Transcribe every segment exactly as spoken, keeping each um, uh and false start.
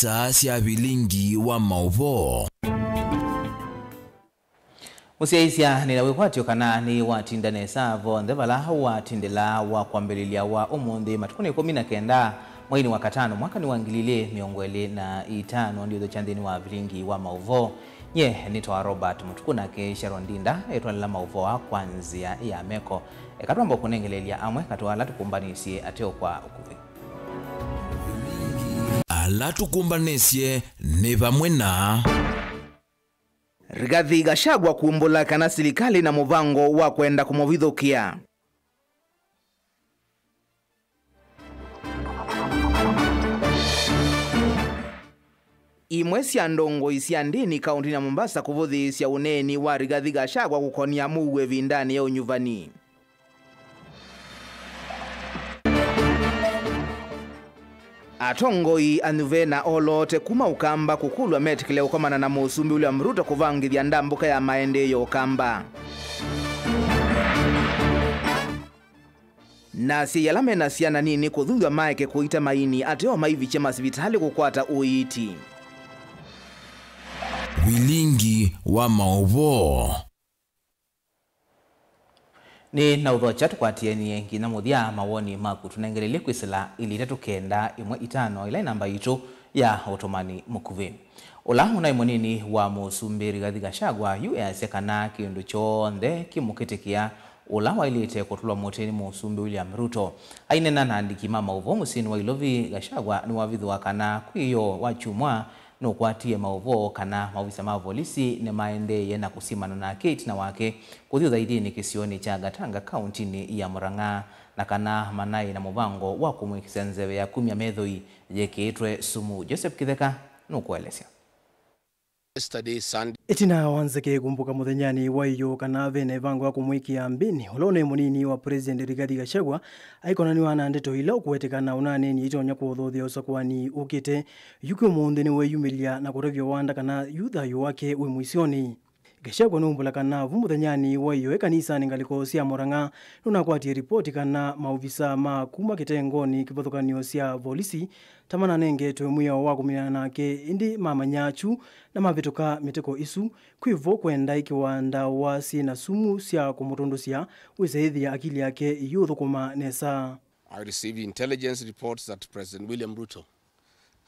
Star sya vilingi wa maũvoo. Mũsyaĩĩsya, nĩna wĩkwatyo kana nĩwatinda nesa vonthe vala watindĩla wa kwambĩlĩlya wa ũmũnthĩ, matukũnĩ ĩkũmi na kenda, mweinĩ wa katano, mwakanĩ wa ngili ilĩ mĩongo ĩlĩ na itano, ndiũthokya nthĩnĩ wa vilingi wa maũvoo. Nyie nĩtawa Robert Mũtuku, nake Sharon Ndinda etwanĩla maũvoo aa kwa nzĩa ya meko. Eka twamba kũnengeleelya amwe katĩ wa ala tũkũmbanĩsye ateo kwa ũkuvĩ. Ala tũkũmbanĩsye nĩ vamwe na Rigathi Gachagua kumbũla kana silikalĩ na mũvango wa kwenda kũmũvithũkĩa. Imwe sya ndongoi sya ndĩni kaũntĩnĩ ya Mombasa kũvũthĩĩsya ũneeni wa Rigathi Gachagua kũkonia mũuo ĩvindanĩ ya ũnyuvani. Atongoi anyuve na oloote kuma Ũkamba kũkũlw'a metĩkĩle ũkomana na Mũsumbĩ William Ruto kũvangĩthya ndambũka ya maendeeo Ũkamba. Na asyai ala mena syana nini kũthuthw'a maeke kũita maini ateo maivikye masivitalĩ kũkwata ũiiti. Vilingi wa maũvoo. Nĩ na ũthokya tũkwatienie nginya mũthya mawoni maku. Tũnengelelye kwĩsĩla ilĩ itatũ kenda ĩmwe itano, ĩla ĩ namba yitũ ya ũtũmani mũkuvĩ. Ũla ũnaĩ mũnini wa Mũsumbĩ Rigathi Gachagua yu easya kana kĩndũ kyonthe kĩmũkĩtĩkĩa ũla waĩlĩte kũtũlwa mũtĩ nĩ Mũsumbĩ William Ruto. Aineena na andĩki ma maũvoo mũsyĩnĩ wa Ilovi, Gachagua nĩwavithũa kana kwĩoo wa kyumwa nũkwatie maũvoo kana maovisa ma volisi nĩmaendeeie na kũsimana nake ĩtina wake kũthi ũthaithinĩ kĩsionĩ kya Gatanga, kaũntĩnĩ ya Murang'a, na kana manaĩ na mũvango wa kũmwĩkĩsya nzeve ya kumya methoi yĩkĩĩtwe sumu. Joseph Kitheka nũkũelesya. Yesterday, Sunday. Ĩtina wa nzeke kũmbũka mũthenyanĩ wa ĩyoo kana ve na ĩvango ya kũmwĩkĩa mbĩnĩ, ũla ũnaĩ mũnini wa President Rigathi Gachagua aikonanĩwa na ndeto ila ũkũweteka na ũnaneni itonya kũũthũthĩa ũsakũani ũkĩte. Yu kĩ ũmũnthĩ nĩweeyumĩlya na kũtavya wanda kana yu thayũ wake wĩ mũisyonĩ. Gachagua nũmbũla kana vu mũthenyanĩ wa ĩyoo e kanisanĩ ngalĩko sya Murang'a nũnakwatie ripoti kana maovisa ma kuma kĩtengonĩ kĩvathũkany'o sya volisi ta mananengetwe mwĩao wa kũminana nake, ĩndĩ mamanya kyu na mavĩtũka mĩteko ĩsu. Kwĩ vo kwendaĩkĩwa ndawa syĩ na sumu sya kũmũtũndũsya wĩsa ĩthĩa akili yake iyũthũkũma nesa. I received intelligence reports that President William Ruto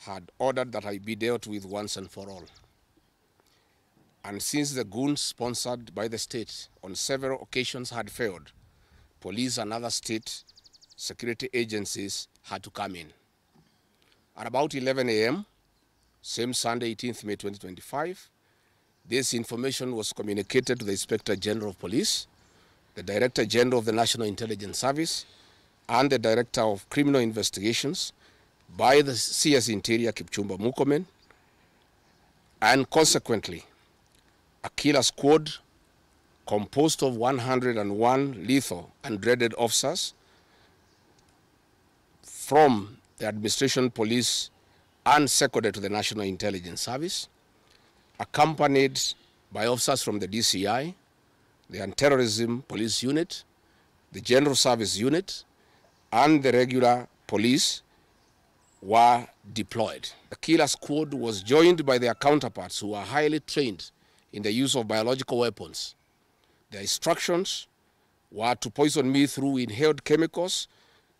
had ordered that I be dealt with once and for all. And since the goons sponsored by the state on several occasions had failed, police and other state security agencies had to come in. At about eleven a m, same Sunday, eighteenth May twenty twenty-five, this information was communicated to the Inspector General of Police, the Director General of the National Intelligence Service, and the Director of Criminal Investigations by the C S Interior, Kipchumba Murkomen, and consequently, a killer squad composed of one hundred and one lethal and dreaded officers from the administration police and seconded to the National Intelligence Service, accompanied by officers from the D C I, the Anti-Terrorism Police Unit, the General Service Unit, and the regular police were deployed. The killer squad was joined by their counterparts who are highly trained in the use of biological weapons. Their instructions were to poison me through inhaled chemicals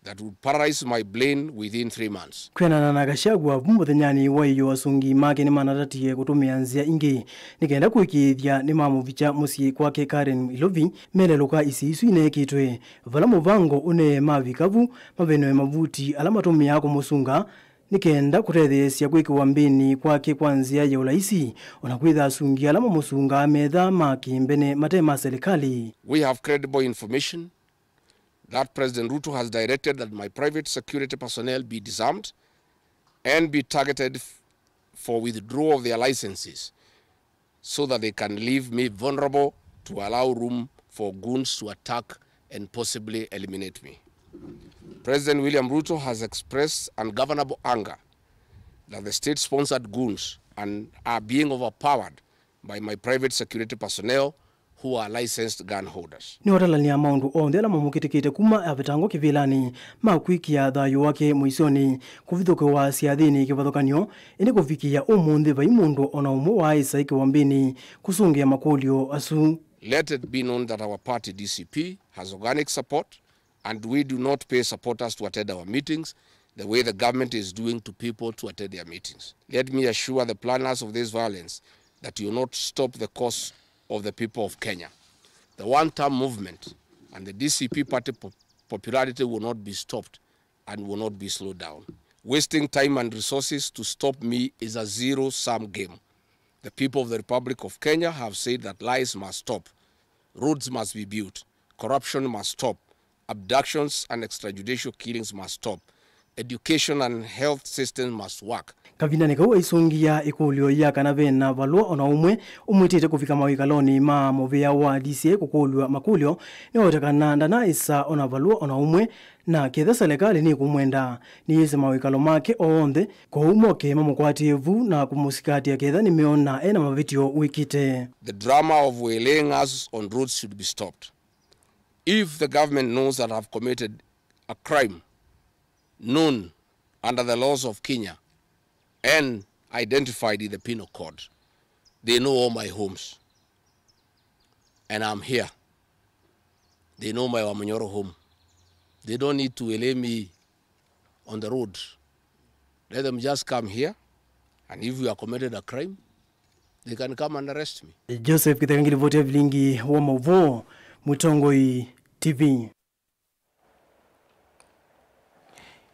that would paralyze my brain within three months. Kwĩanana na Gachagua, vu mũthenyanĩ wa ĩyoo asungi make nĩmanatatie kũtũmĩa nzĩa ingĩ nĩ kenda kũĩkĩĩthya nĩmamũvikya mũsyĩ kwake Karen Ilovi, melelũka isio isu ineekĩtwe. Vala mũvango ũnee mavika vu, mavenwe mavuti ala matũmĩaa kũmũsunga, nĩ kenda kũtetheesya kwĩkĩwa mbĩnĩ kwake kwa nzĩa ya ũlaisi, o na kwĩtha asungi ala mamũsungaa metha ma kĩmbene mate ma silikalĩ. We have credible information that President Ruto has directed that my private security personnel be disarmed and be targeted f-, for withdrawal of their licenses, so that they can leave me vulnerable to allow room for goons to attack and possibly eliminate me. President William Ruto has expressed ungovernable anger that the state-sponsored goons and are being overpowered by my private security personnel who are licensed gun holders. Nĩwatalany'a maũndũ onthe ala mamũkĩtĩkĩte kuma avetangwa kĩvĩlanĩ ma kwĩkĩa thayũ wake mũisyonĩ, kũvithũkĩwa syathĩnĩ kĩvathũkany'o, ĩndĩ kũvikĩĩa ũmũnthĩ vai mũndũ o na ũmwe waaĩsa ĩkĩwa mbĩnĩ kũsũngĩa makũlyo asu. Let it be known that our party D C P has organic support and we do not pay supporters to attend our meetings the way the government is doing to people to attend their meetings. Let me assure the planners of this violence that you will not stop the cause of the people of Kenya. The one-term movement and the D C P party po- popularity will not be stopped and will not be slowed down. Wasting time and resources to stop me is a zero-sum game. The people of the Republic of Kenya have said that lies must stop, roads must be built, corruption must stop, abductions and extrajudicial killings must stop, education and health systems must work. Kavindanĩ kau aisũngĩa ĩkũlyo ya kana ve na valũa o na ũmwe ũmwĩtĩte kũvika mawĩkalonĩ ma mũvĩa wa D C I kũkũlw'a makũlyo, nĩwaweta kana ndanaaĩsa o na valũa o na ũmwe, na ketha selekalĩ nĩkũmwenda, nĩyĩse mawĩkalo make onthe, kwoou moke mamũkwatĩe vu na kũmũsikatĩa ketha nĩmeona e na mavĩtyo wĩkĩte. The drama of waylaying us on roads should be stopped. If the government knows that I've committed a crime known under the laws of Kenya and identified in the Penal Code, they know all my homes. And I'm here. They know my Wamunyoro home. They don't need to waylay me on the road. Let them just come here, and if we have committed a crime, they can come and arrest me. Joseph Kĩtheka ngilivoti ya vilingi wa mauvoo, Mũtongoi T V.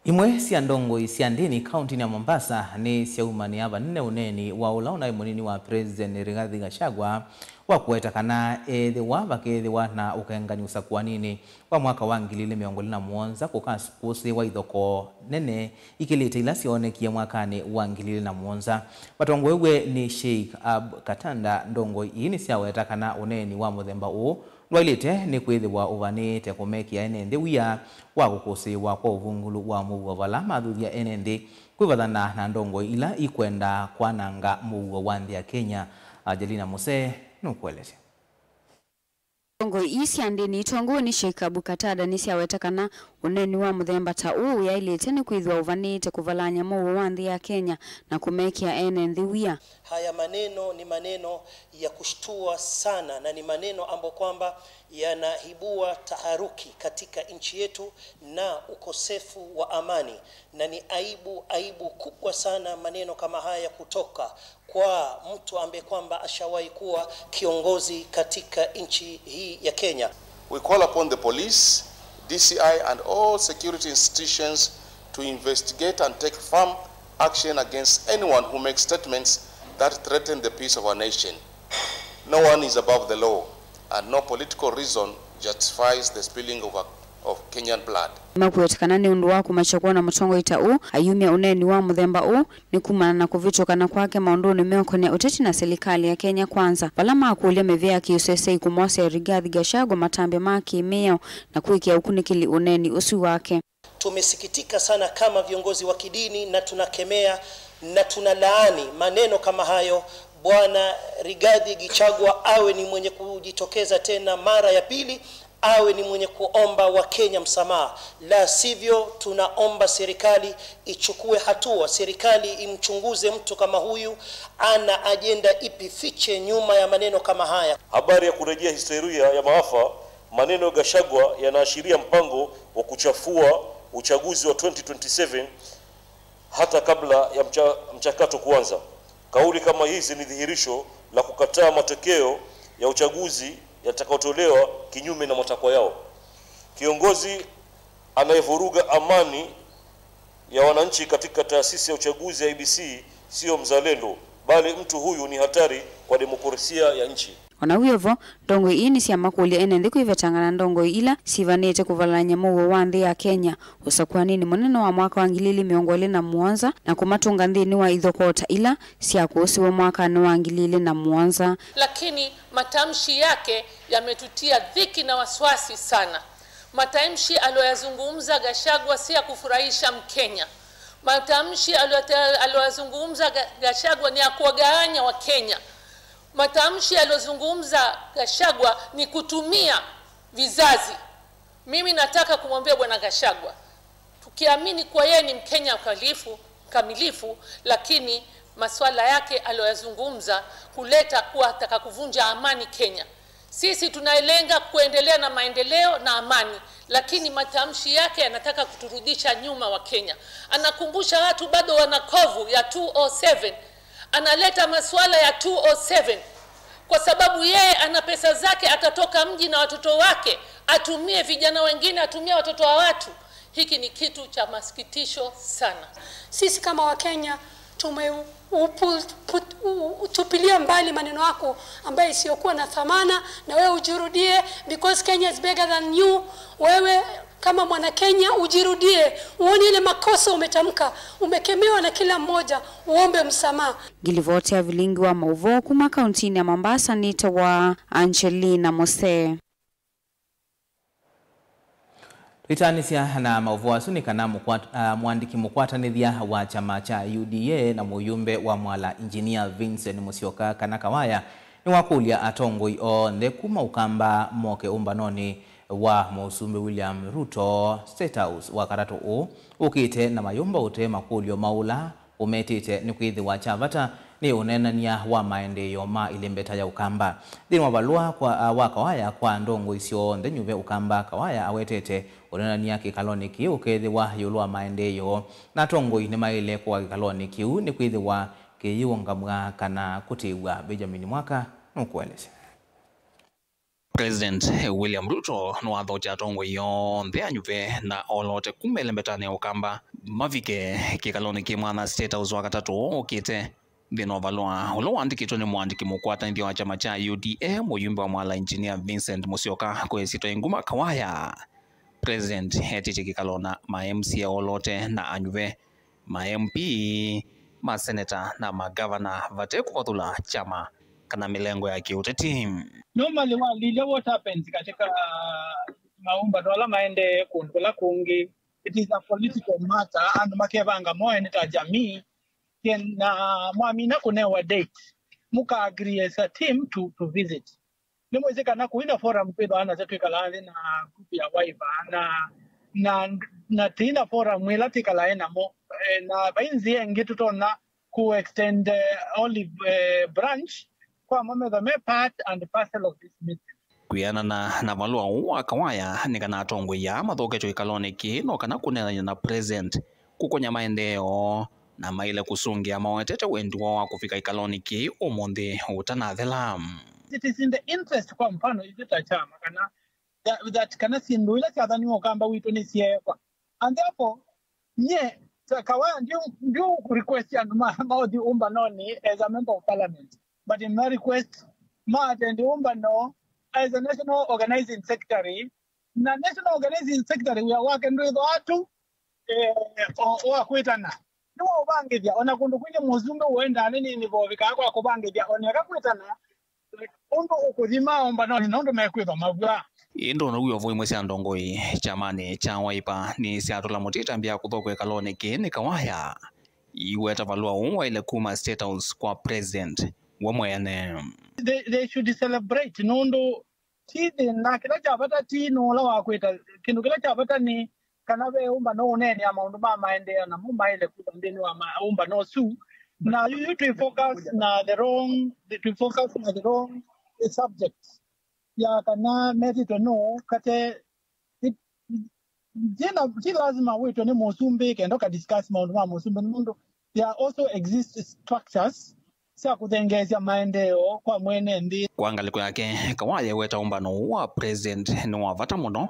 Imwe sya ndongoi sya ndĩni kauntinĩ ya Mombasa nĩsyaumanĩa vanene ũneeni wa ũla ũnaĩ mũnini wa President Rigathi Gachagua wa kũweta kana ethĩwa vakeethĩwa na ũkengani ũsakũaninĩ wa mwaka wa ngili ilĩ mĩongo ĩlĩ na mũonza kũkakũsĩĩwa ithokoo nene ikĩlĩte ila syoonekie mwakanĩ wa ngili ilĩ na mũonza. Vatongoew'e nĩ Sheikh Ab Katanda, ndongoi ii nĩsyaweta kana ũneeni wa mũthemba ũũ ndwaĩlĩte nĩ kwĩthĩwa ũvanĩĩte kũmekĩa ene nthĩ wia wa kũkũsĩĩwa kwa ũvungũlu wa mũuo vala mathuthya ene nthĩ kwĩvathana na ndongoi ila ikwenda kwananga mũuo wa nthĩ ya Kenya. Angelina Musee nũkũelesya. Ndongoi ii sya ndĩni itongoew'e nĩ Sheikh Abu Qatada nĩsyaweta kana ũneeni wa mũthemba ta ũũ ũyaĩlĩte nĩ kwĩthĩwa ũvanĩĩte kũvalany'a mũuo wa nthĩ ya Kenya na kũmekĩa ene nthĩ wia. Haya maneno ni maneno ya kushtua sana na ni maneno ambayo kwamba yanaibua taharuki katika nchi yetu na ukosefu wa amani, na ni aibu, aibu kubwa sana maneno kama haya kutoka kwa mtu ambaye kwamba ashawahi kuwa kiongozi katika nchi hii ya Kenya. We call upon the police, D C I and all security institutions to investigate and take firm action against anyone who makes statements that threaten the peace of our nation. No one is above the law and no political reason justifies the spilling of, a, of Kenyan blood. Nĩmakwete kana nĩ ũndũ wa kũmakya kwona mũtongoi ta ũũ ayumya ũneeni wa mũthemba ũũ nĩ kumana na kũvĩtũkana kwake maũndũnĩ meũkonĩa ũteti na silikalĩ ya Kenya Kwanza, vala makũlya mĩvĩa ya kĩũseseĩ kũmwasya Rigathi Gachagua matambya ma kĩmĩao na kwĩkĩa ũkunĩkĩli ũneeni ũsu wake. Tumesikitika sana kama viongozi wa kidini na tunakemea na tunalaani maneno kama hayo. Bwana Rigathi Gachagua awe ni mwenye kujitokeza tena mara ya pili, awe ni mwenye kuomba Wakenya msamaha, la sivyo tunaomba serikali ichukue hatua, serikali imchunguze mtu kama huyu, ana ajenda ipi fiche nyuma ya maneno kama haya. Habari ya kurejea historia ya maafa, maneno ya Gachagua yanaashiria mpango wa kuchafua uchaguzi wa twenty twenty-seven hata kabla ya mcha, mchakato kuanza. Kauli kama hizi ni dhihirisho la kukataa matokeo ya uchaguzi yatakayotolewa kinyume na matakwa yao. Kiongozi anayevuruga amani ya wananchi katika taasisi ya uchaguzi ya I E B C sio mzalendo, bali mtu huyu ni hatari kwa demokrasia ya nchi. O na wĩ o vo, ndongoi ii nĩsyamakũlya ene nthĩ kwĩvetangana na ndongoi ila sivanĩte kũvalany'a mũuo wa nthĩ ya Kenya ũsakũaninĩ mũnene wa mwaka wa ngili ilĩ mĩongo ĩlĩ na mũonza na kũmatũnga nthĩnĩ wa ithokoo ta ila syakũsĩwe mwakanĩ wa ngili ilĩ na mũonza. Lakini matamshi yake yametutia dhiki na wasiwasi sana. Matamshi aliyoyazungumza Gachagua si ya kufurahisha Mkenya. Matamshi aliyote- aliyoyazungumza Ga- Gachagua ni ya kuwagawanya Wakenya. Matamshi aliyozungumza Gachagua ni kutumia vizazi. Mimi nataka kumwambia Bwana Gachagua, tukiamini kuwa yeye ni Mkenya mkamilifu, mkamilifu, lakini masuala yake aliyoyazungumza kuleta kuwa ataka kuvunja amani Kenya. Sisi tunalenga kuendelea na maendeleo na amani, lakini matamshi yake yanataka kuturudisha nyuma wa Kenya. Anakumbusha watu bado wana kovu ya two oh seven. Analeta masuala ya two oh seven kwa sababu yeye ana pesa zake, atatoka mji na watoto wake, atumie vijana wengine, atumie watoto wa watu. Hiki ni kitu cha masikitisho sana. Sisi kama Wakenya tume upu- put- u- tupilia mbali maneno yako ambayo isiyokuwa na thamana, na wewe ujirudie, because Kenya is bigger than you. Wewe kama mwana Kenya ujirudie, uone ile makosa umetamka, umekemewa na kila mmoja, uombe msamaha. Ngilivoti ya vilingi wa mauvoo kuma kauntinĩ ya Mombasa nĩtawa Angelina Mose. Twĩtanĩsya na maũvoo asu nĩ kana mũkwat- ah, mũandĩki mũkwatanĩthya wa kyama kya U D A na mũyumbe wa Mwala Engineer Vincent Musyoka kana Kawaya nĩwakũlya atongoi onthe kuma Ũkamba moke ũmbanonĩ wa Mũsumbĩ William Ruto State House Wakatatũ ũũ ũkĩte na mayũmba ũtee makũlyo ma ũla ũmetĩte nĩkwĩthĩwa kya vata nĩ ũneenany'a wa maendeeo ma ĩlembeta ya Ũkamba. Nthĩnĩ wa valũa kwa, wa Kawaya kwa ndongoi syonthe nyuve Ũkamba, Kawaya awetete ũneenany'a kĩkalonĩ kĩĩ ũkeethĩwa ĩũlũ wa maendeeo, na atongoi nĩmaĩle kũka kĩkalonĩ kĩu nĩkwĩthĩwa kĩyĩũngamw'a kana kũtĩĩw'a. Benjamin Mwaka nũkũelesya. President William Ruto nĩwathaũkya atongoi onthe anyuve na olote kuma ĩlembetanĩ ya Ũkamba mavike kĩkalonĩ kĩ mwanya State House Wakatatũ ũkĩte. Nthĩnĩ wa valũa ũla waandĩkĩtwe nĩ mũandĩki mũkwatanĩthya wa kyama kya U D A, mũyumbe wa Mwala Engineer Vincent Musyoka kwĩ ĩsyĩtwa Nguma Kawaya, President etĩtye kĩkalo na ma M C A olote na anyuve, ma M P, maseneta na magavana vate kũvathũla kyama kana mĩlengo ya kĩũteti. Normally walilya what happens katika maũmbano ala maendee kũndũ kũla kũngĩ, it is a political matter, andũ makevanga moe nĩ ta jamii, na mwamina kũnewa date, mũka agree as a team to, to visit. Nĩmwĩsĩ kana kũina forum kwĩthwa anasya twĩkalaa nthĩ na group ya Wiper na, na, na tĩina forum ĩla twĩkalae namo. Eh, na vai nzĩa ĩngĩ tũtonya ku extend, eh, olive, eh, branch kwa mo methwa me part and parcel of this meeting. Kwĩanana na valũa ũũ wa Kawaya, nĩ kana atongoi aa mathoketwe kĩkalonĩ kĩĩ no kana kũneenany'a na President kũkũnya maendeeo, na maĩle kũsũngĩa mawetete wendi woo wa kũvika kĩkalonĩ kĩĩ ũmũnthĩ ũtanathela. It is in the interest, kwa mfano, ithyĩ ta kyama, kana that, that kana syĩndũ ila syathaniwe Ũkamba witũ nĩsyeekwa. And therefore, nye, ta Kawaya, ndiũ, ndiũ request andũ ma, maũthi ũmbanonĩ as a member of parliament, but in my request, ma attend ũmbano as a national organizing secretary, na national organizing secretary wĩa wake ndwĩthwa tu, eh, o, o wa kwĩtana. Nĩwaũvangĩthya, ona kũndũ kwingĩ mũsumbĩ ũendaa nĩ nini vovikaa kwa kũvangĩthya, oneka kwĩtana, ũndũ ũkũthi maombanonĩ na ũndũ mekwĩthwa mavw'a. Ĩndĩ ona wĩ o vo, imwe sya ndongoi kyamanĩ kya Wiper nĩsyatũla mũtĩ ĩtambya ya kũthokwa ĩkalonĩ kĩĩ nĩ Kawaya. Iweta valũa ũũ waĩle kuma State House kwa President we mwene. They, they should celebrate nũndũ ti thĩna. Kĩla kya vata ti nũũ ũla wakwĩta. Kĩndũ kĩla kya vata nĩ kana ve ũmbano ũneenea maũndũ ma maendeeo, namo maĩle kwĩthwa nthĩnĩ wa ma-, ũmbano ũsu. Na yu, yu twĩ focus na the wrong, twĩ focus na the wrong subject ya kana metĩtwe nũũ kate. It, ti na, ti lazima wĩtwe nĩ mũsumbĩ kenda ũka discuss maũndũ ma mũsumbĩ, nũndũ there also exist structures sya kũthengeesya maendeeo kwa mwene nthĩ. Kwa ngalĩko yake, Kawaya eweta ũmbano ũũ wa President nĩ wa vata mũno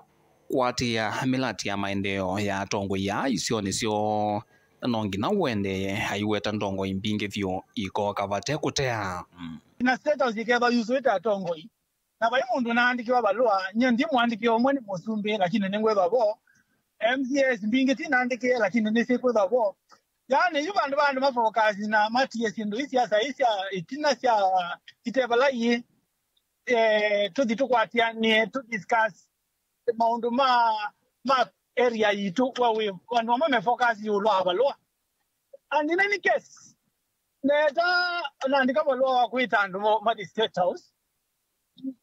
kũatĩĩa mĩlatĩ ya maendeeo ya atongoi aa isionĩ syoo, na no nginya ũendee aiweta ndongoi mbingĩ vyũ ikooka vate kũtea. Na State House ĩkethwa yusũĩte atongoi, na vai mũndũ naandĩkĩwa valũa, nyie ndi mũandĩkĩe ũmwe nĩ mũsumbĩ, lakini nĩngwĩthwa vo. M C As mbingĩ ti naandĩkĩe, lakini nĩsyĩkwĩthwa vo. Yaani, yu vandũ va andũ mafokasi na matie syĩndũ ii siasa ii sya ĩtina sya ite vala iĩ, eh, tũthi tũkwatĩanĩe, tũ discuss maũndũ ma, ma area yitũ, wa wĩ, andũ amwe me focus ĩũlũ wa valũa. And in any case, Neta naandĩka valũa wa kwĩta andũ mo- mathi State House.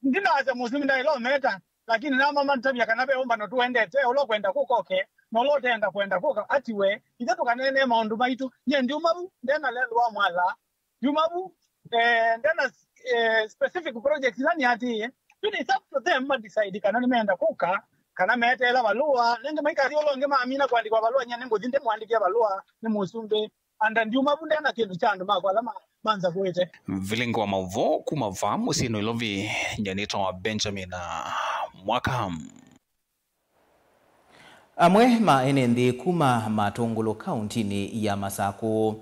Ndinasya mũsumbi ndaĩla ũmeta, lakini nama matavya kana ve ũmbano tũendete, ũla ũkwenda kũka oke, na ũla ũteenda kwenda kũka atiwe. Ithe tũkaneenee maũndũ maitũ. Nyie ndiuma vu, ndena lelũ wa mwala. Ndiuma vu, eh, ndena, eh, specific project ila nĩatĩĩe. Yu it's up to them ma decide kana nĩmeenda kũka, kana meteela valũa. Nĩngĩ maikathi ũla ũngĩ mamina kũandĩkwa valũa, nyie nĩngũthi ndĩmũandĩkĩe valũa nĩ mũsumbĩ. Anda ndiuma vu ndena kĩndũ kya andũ makwa ala ma- manzavũĩte. Vilingi wa maũvoo kuma vaa mũsyĩ Nairobi, nyanĩtwa wa Benjamin Mwaka. Amwe ma ene nthĩ kuma Matũngũlũ kauntinĩ ya Masakũ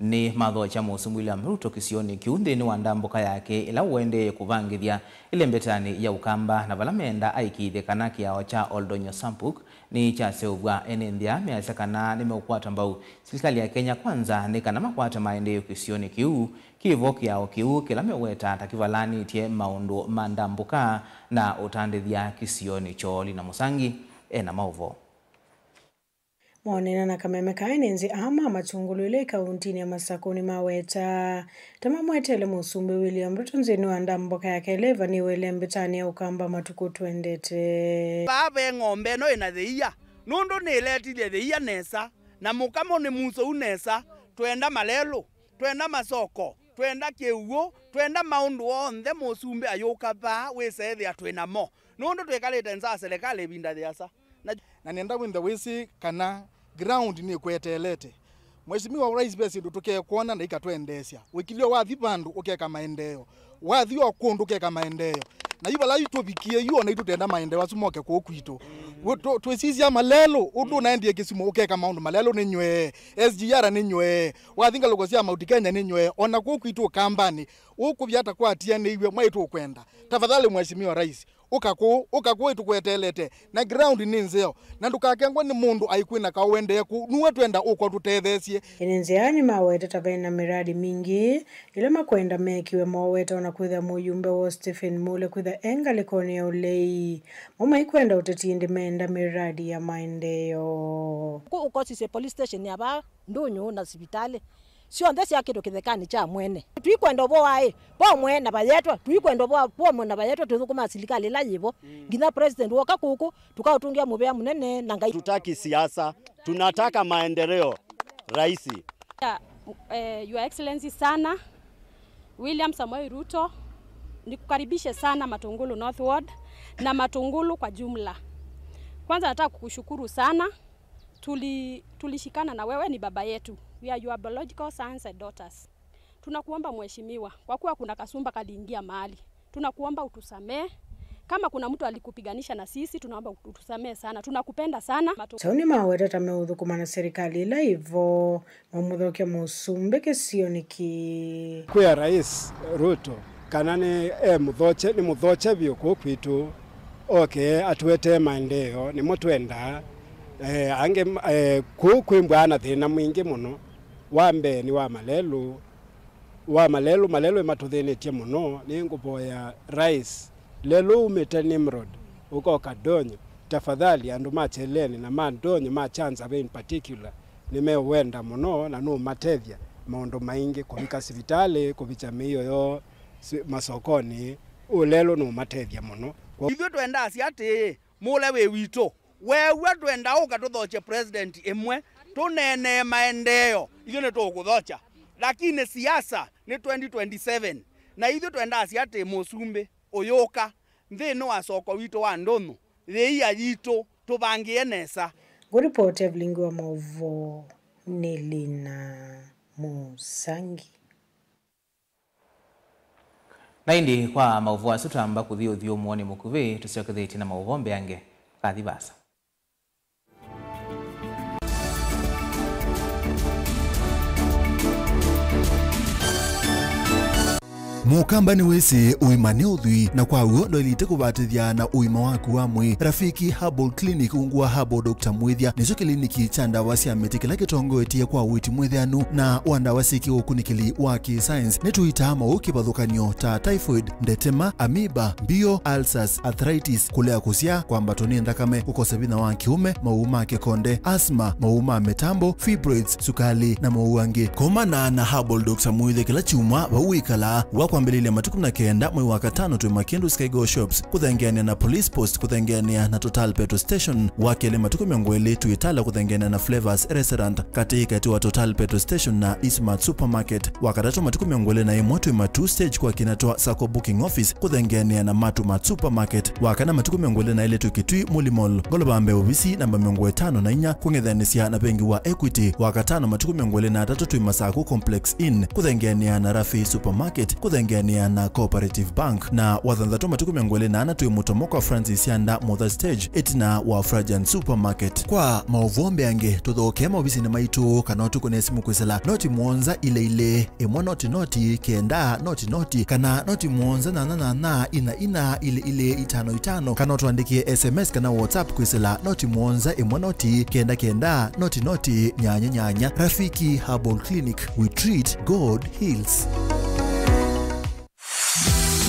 nĩ mathokya Mũsumbĩ William Ruto kĩsionĩ kĩu nthĩnĩ wa ndambũka yake ĩla ũendee kũvangĩthya ĩlembetanĩ ya Ũkamba, na vala meenda aikĩĩthye kana kĩao kya Oldonyo Sampuk nĩkyaseũvw'a. Ene nthĩ aa measya kana nĩmeũkwata mbau silikalĩ ya Kenya Kwanza nĩ kana makwate maendeeo kĩsionĩ kĩu. Kĩvo kĩao kĩu kĩla meũweta ta kĩvalanĩtye maũndũ ma ndambũka na ũtandĩthya kĩsionĩ kyoo. Lina Mũsangi ena maũvoo. Moneena na kameme ka ene nthĩ aa ma Matũngũlũ ĩla ĩ kauntinĩ ya Masakũ nĩmaweta ta mamweteele Mũsumbĩ William Ruto nthĩnĩ wa ndambũka yake ĩla ĩvanĩĩwe ĩlembetanĩ ya Ũkamba matukũ twendete. Vaa ve ng'ombe ĩno ĩna thĩia, nũndũ nĩĩletilye thĩia nesa, na mũkamo nĩ mũsou nesa. Twenda malelũ, twenda masoko, twenda kĩw'ũ, twenda maũndũ onthe mũsumbĩ ayũka vaa wĩseethĩa twĩ namo, nũndũ twĩkalĩte nza ya selekalĩ ĩvinda yĩasa. Na, na nenda wĩnthe wĩsĩ kana ground nĩkweteelete. Mheshimiwa Rais, ve syĩndũ tũkekwona na ikatwendeesya. Wĩkilio wathi vandũ ũkeka maendeeo. Wathi o kũndũ ũkeka maendeeo. Na yu vala yu tũvikie yu, ona itũ tenda maendeeo asu moke kũũ kwitũ. Wĩ- tũ- twĩsisya malelũ, ũndũ ũnaendie Kisumu ũkeka maũndũ malelũ nĩ nywee. S G R nĩ nywee. Wathi ngalũko sya Mount Kenya nĩ nywee. Ona kũũ kwitũ Ũkambanĩ, ũkũvya ata kwatianĩiw'e, mwaĩ tũkwenda. Tafadhali Mheshimiwa Rais, ũka kũũ, ũka kũũ ĩtũkweteelete, na ground nĩ nzeo, na ndũkakengwe nĩ mũndũ aikwĩna kaũ ũendee kũũ, nue twenda ũka ũtũtetheesye. Ene nthĩ aa nĩmawetete ta vena mĩradi mingĩ ĩla makwenda mekiwe mowete, ona kwĩthĩa mũyumbe wa Stephen Mule kwĩthĩa e ngalĩkonĩ ya ũlei. Mo maikwenda ũteti ĩndĩ meenda mĩradi ya maendeeo. Kũ ũkosisye police station ya vaa Ndũnyũ na sivitalĩ. Syonthe syakĩtwe kĩthekanĩ kya mwene. Tũikwenda ũvoo waĩ vomwe na vayetwa, tũikwenda ũvoo vomwe na vayetwa, twĩthũkũma silikalĩ ĩla yĩvo. Nginya president woka kũkũ, tũkaũtũngĩa mũvea mũnene na Ngai. Tutaki siasa, tunataka maendeleo, Rais. Ya, eh, Your Excellency sana, William Samoei Ruto, nikukaribishe sana Matungulu North Ward na Matungulu kwa jumla. Kwanza nataka kukushukuru sana. Tuli-, tulishikana na wewe, ni baba yetu. We are your biological sons and daughters. Tunakuomba mheshimiwa, kwa kuwa kuna kasumba kaliingia mahali. Tunakuomba utusamee. Kama kuna mtu alikupiganisha na sisi, tunaomba utusamee sana. Tunakupenda sana. Matu- Kyaũ nĩmawetete meũthũkũma na serikali ĩla ĩvo, mamũthokya mũsumbĩ kĩsionĩ kĩĩ. Kwĩa Rais Ruto kana nĩ e mũthokye, nĩ mũthokye vyũ kũũ kwitũ, oke atũetee maendeeo, nĩmo twendaa. Eh, angĩ, eh, kũũ kwĩmbwaa na thĩna mwingĩ mũno. Wa mbee nĩ wa malelũ. Wa malelũ, malelũ nĩmatũthĩnĩtye mũno. Nĩngũvoya Rais, lelũ umĩte Nimrod ũkoka Ndonyo, tafadhali andũ ma Cheleni na ma Ndonyo, ma Chanza Bay in particular, nĩmeũwenda mũno na nũũmatethya maũndũ maingĩ, kũvika sivitalĩ, kũvikya mĩio yoo si- masokonĩ. Ũũ lelũ nũũmatethya mũno. Kwa- Ithyĩ twendaa sya atĩĩ, Mule wĩ witũ. Weew'a twenda ũka tũthokye president ĩmwe, tũneenee maendeeo, ithyĩ nĩtũũkũthokya. Lakini siasa nĩ twenty twenty-seven, na ithyĩ twendaa sya atĩĩ mũsumbĩ ũyũka nthĩnĩ wa soko witũ wa Ndũnyũ, yĩia yitũ, tũvangĩe nesa. Ngũripoti ya vilingi wa maũvoo nĩ Lina Mũsangi. Na ĩndĩ kwa maũvoo asu twamba kũthi ũthyũmũonĩ mũkuvĩ, tũsyokethetye na maũvoo mbeange. Kathi vasa. Mũkamba nĩwĩsĩ ũima nĩ ũthwii, na kwa w'o ndwaĩlĩte kũvatĩthya na ũima waku wa mwĩĩ. Rafiki Herbal Clinic, ungu wa Herbal Doctor Mwĩthya, nĩkyo kĩliniki kya ndawa sya mĩtĩ kĩla kĩtongoetye kwa ũiiti mwĩthĩanu na wa ndawa syĩ kĩũkunĩkĩli wa kĩ-science. Nĩtũitaa maũũ kĩvathũkany'o ta typhoid, ndetema, amoeba, mbio, ulcers, arthritis, kũlea kũsyaa, kwambatwa nĩ nthakame, kũkosa vinya wa kĩũme, maũũ ma kĩkonde, asthma, maũũ ma mĩtambo, fibroids, sukali, na maũũ angĩ. Komana na Herbal Doctor Mwĩthya kĩla kyumwa vau wĩkalaa. Wa kwambĩlĩlya matukũ na kenda mwei wa katano twĩ Makindu Skygo Shops, kũthengeanĩa na Police Post, kũthengeanĩa na Total Petrol Station. Wa kelĩ matukũ mĩongo ĩlĩ twĩ Tala, kũthengeanĩa na Flavors Restaurant, katĩ katĩ wa Total Petrol Station na Eastmart Supermarket. Wa katatũ matukũ mĩongo ĩlĩ na ĩmwe twĩ Matuu Stage kwa kĩna twa Sacco Booking Office, kũthengeanĩa na Matu Mart Supermarket. Wa kana matukũ mĩongo ĩlĩ na ĩlĩ twĩ Kitui Muli Mall, ngolova mbee ovisi namba mĩongo ĩtano na inya, kũng'ethanĩsya na vengi wa Equity. Wa katano matukũ mĩongo ĩlĩ na atatũ twĩ Masaku Complex Inn, kũthengeanĩa na Rafi Supermarket, kũthengeanĩa na Cooperative Bank. Na wa thanthatũ matukũ mĩongo ĩlĩ na ana twĩ Mũtomo kwa Francis Yanda Mother Stage, ĩtina wa Frajan Supermarket. Kwa maũvoo mbeange, tũthokee maovisinĩ maitũ kana ũtũkũne simũ kwĩsĩla noti mũonza ile ile ĩmwe noti noti kenda noti noti, kana noti mũonza nyanya nyanya ina ina ile ile itano itano, kana ũtũandĩkĩe S M S kana WhatsApp kwĩsĩla noti mũonza ĩmwe noti kenda kenda noti noti nyanya nyanya. Rafiki Herbal Clinic, we treat, God heals.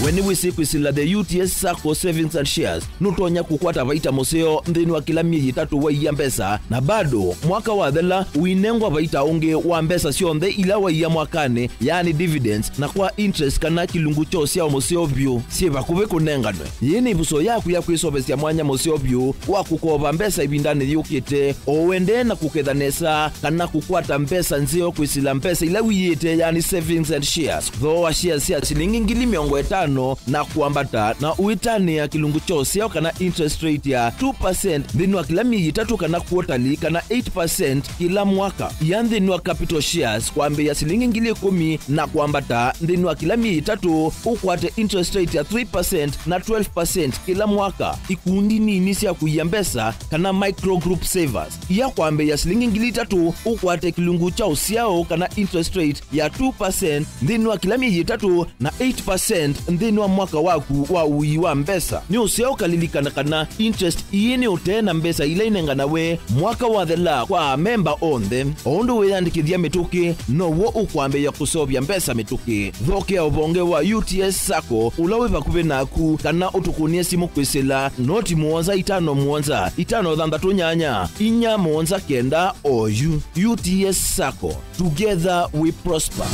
We nĩwĩsĩ kwĩsĩla the U T S Sacco Savings and Shares nũtonya kũkwata vaita mũseo nthĩnĩ wa kĩla myei ĩtatũ waiya mbesa, na bado mwaka wathela ũinengwa vaita ũngĩ wa mbesa syonthe ila waiya mwakanĩ, yaani dividends, na kwa interest kana kĩlungu kya ũsyao mũseo vyũ syĩ vakuvĩ kũnenganwe. Yĩĩ nĩ ĩvuso yaku ya kwĩseũvĩsya mwanya mũseo vyũ wa kũkova mbesa ĩvindanĩ yũkĩte, o ũendee na kũketha nesa kana kũkwata mbesa nzeo kwĩsĩla mbesa ila wĩyĩte, yaani savings and shares. Thooa shares sya silingi ngili mĩongo ĩtano na kwambata, na ũitanĩa kĩlungu kya ũsyao kana interest rate ya two percent nthĩnĩ wa kĩla myei ĩtatũ kana quarterly, kana eight percent kĩla mwaka. Ia nthĩnĩ wa capital shares kwambĩĩa silingi ngili ĩkũmi na kwambata nthĩnĩ wa kĩla myei ĩtatũ, ũkwate interest rate ya three percent na twelve percent kĩla mwaka. Ikundi nini sya kũia mbesa kana micro group savers. Ia kwambĩĩa silingi ngili itatũ, ũkwate kĩlungu kya ũsyao kana interest rate ya two percent nthĩnĩ wa kĩla myei ĩtatũ na eight percent nthĩnĩ wa mwaka waku wa ũii wa mbesa. Nĩ ũseo ũkalilikana kana interest ii nĩ ũtee na mbesa ila inenganawe mwaka wathela kwa amemba onthe. O ũndũ wĩyandĩkĩthya mĩtũkĩ, now'o ũkwambĩĩa kũseũvya mbesa mĩtũkĩ. Thokea ũvonge wa U T S Sacco ũla wĩ vakuvĩ naku, kana ũtũkũnĩe simũ kwĩsĩla noti mũonza itano mũonza itano thanthatũ nyanya inya mũonza kenda oyu. U T S Sacco, together we prosper.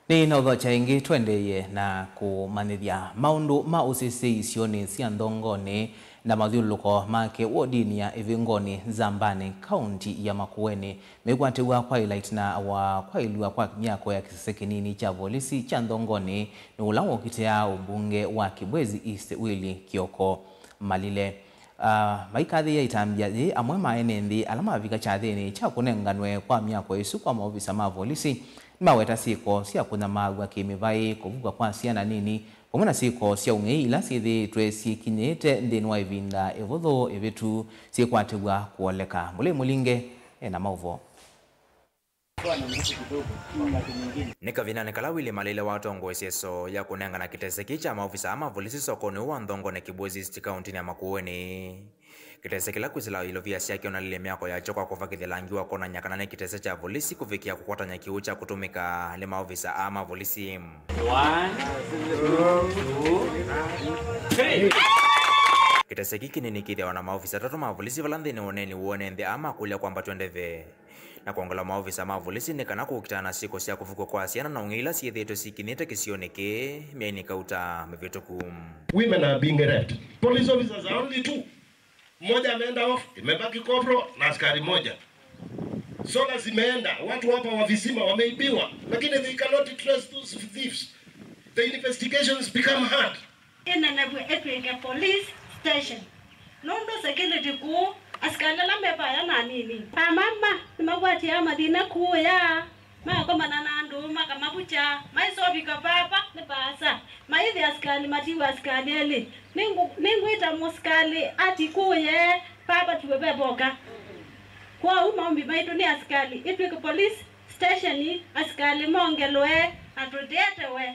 Nĩ na ũthokya ĩngĩ, tũendeeye na kũmanyĩthya maũndũ ma ũsĩsĩi isionĩ sya Nthongonĩ na mathyũlũlũko make wodinĩ ya Ĩvĩngoni, Nzambanĩ, kaunti ya Makueni, mekwatĩw'a kwa ĩla ĩtina wa kwaĩlw'a kwa myako ya kĩsese kĩnini kya volisi kya Nthongonĩ nĩ ũla wokitĩaa ũmbunge wa Kibwezi East, Willy Kioko Malile. Ah, maikathĩĩa ĩtambya yĩĩ, amwe ma ene nthĩ ala mavika kyathĩnĩ kya kũnenganwe kwa myako ĩsu kwa maovisa ma volisi nĩmaweta syĩko sya kũnyamaaw'a kĩmĩvaĩ, kũvukw'a kwa syana nini, vamwe na syĩko sya ũng'ei ila syĩthĩĩtwe syĩkinyĩĩte nthĩnĩ wa ĩvinda ĩvũthũ ĩvĩtu syĩkwatĩw'a kũoleka. Mũlei Mũlinge ena maũvoo. Nĩ kavindanĩ kala Willy Malile watongoesye ĩsoo ya kũnengana kĩtese kĩĩ kya maovisa aa ma volisi sokonĩ ũũ wa Nthongonĩ, Kibwezi East, kauntinĩ ya Makueni. Kĩtese kĩla kwĩsĩla ilovia syakyo na lili myako yakyo kwa kũvakĩthya langi wa kwonany'a kana nĩ kĩtese kya volisi kũvikĩa kũkwatany'a kĩw'ũ kya kũtũmĩka nĩ maovisa aa ma volisi. One, two, three. Kĩtese kĩĩ kĩnini kĩthĩawa na maovisa atatũ ma volisi vala nthĩnĩ wa ũneeni woo nĩ nthĩ aa makũlya kwambatw'a ndeve. Na kwongela maovisa ma volisi nĩ kana kũkitana na syĩko sya kũvukw'a kwa syana na ũng'ei ila syĩthĩĩtwe syĩkinyĩte kĩsionĩ kĩĩ myainĩ kauta mĩvĩtũku. Women are being raped. Police officers are only two. Mmoja ameenda off, imebaki corporal na askari moja. Sola zimeenda, watu hapa wa visima wameibiwa, lakini they cannot trace those thieves. The investigations become hard. Ĩnenevw'e ĩtw'ĩke police station, nũndũ security kũũ, asikalĩ ala me vaya na anini. Amama nĩmakwatie mathĩna kũũ ya makomana na andũ. Tũũma kamavukya, maisovika papa nĩ vaasa. Maithi asikalĩ matiwa asikalĩ elĩ. Nĩngũ-, nĩngwĩta mũsikalĩ atikũũye papa tuwe vevoka. Kwoou maũmbi maitũ nĩ asikalĩ itw'ĩke police station, asikalĩ mongelwe na tũtetewe